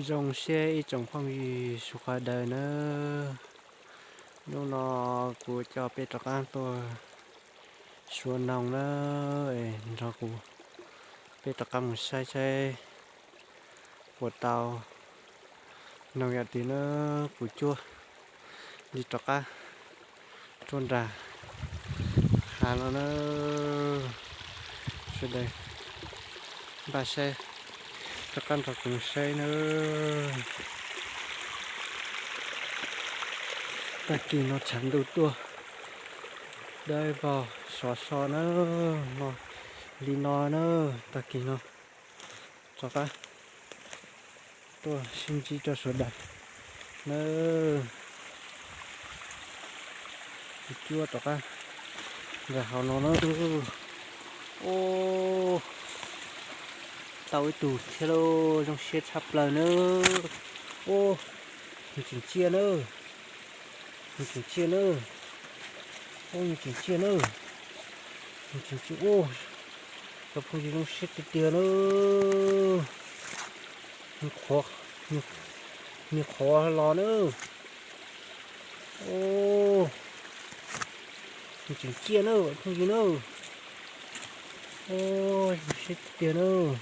Zoo siab ib tsoom phooj ywg sawv daws nawb. Hnub no kuv coj peb rov qab tuaj xyuas noog nawb, nrog kuv peb rov qab mus saib saib puas tau noog yam twg nawb. Kuv cuab li rov qab tuaj nram hav no nawb. Sawv daws npaj saib, rov qab nrog kuv saib nawb. Tag kis no tshav ntuj tuaj, dawb vog sov so nawb, no li no nawb. Tag kis no rov qab tuaj sib ntsib rau sawv daws nawb. Kuv cuab rov qab nram hav no nawb. Ub, tau ib tug thiab lauj, zoo siab tshaj plaws nawb. Ub, nws tseem ciaj nawb. Nws tseem ciaj nawb. Ub, nws tseem ciaj nawb. Nws tseem ciaj, ub, cov phooj ywg, zoo siab tiag tiag nawb. Nws qhuav, nws qhuav los nawb. Ub, nws tseem ciaj nawb phooj ywg nawb. Ub, zoo siab tiag tiag nawb.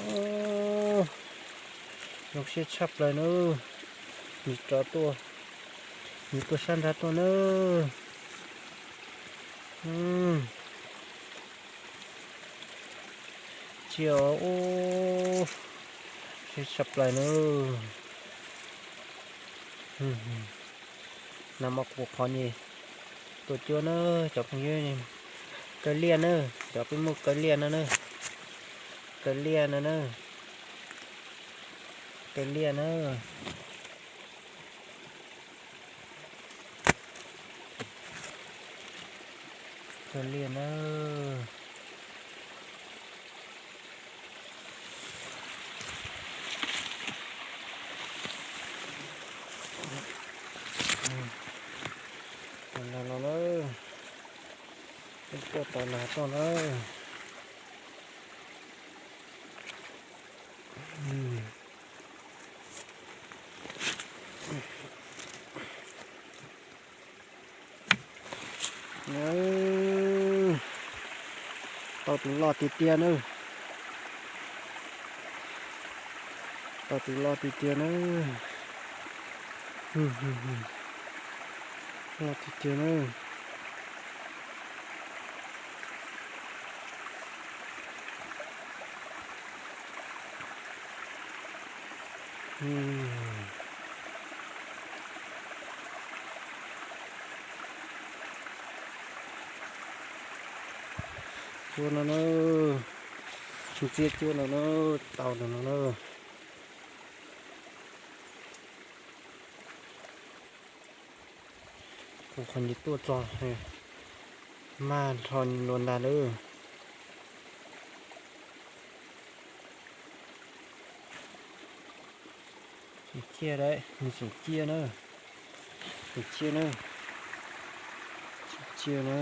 Ub, zoo siab tshaj plaws nawb. Nws rov tuaj, nws tuaj sab nrad tuaj nawb. Ciaj os, ub, siab tshaj plaws nawb. Nag hmo kuv qhov nyuag tuaj cuab nawb cov phooj ywg. Kaw liaj nawb, cov peb muaj kaw liaj no nawb. Kaw liaj no nawb. Kaw liaj nawb. Kaw liaj nawb. Tos nag no nawb, peb tuaj tos nag tuaj nawb. Tau tus loj tiag tiag nawb. Tau tus loj tiag tiag nawb. Loj tiag tiag nawb. Cuab no na, ntxiab cuab no na, tau no na. Kuv qhov nws tuaj txog, mag nrho nws los ntag lawm. Tseem ciaj, nws tseem ciaj na, tseem ciaj na, tseem ciaj na.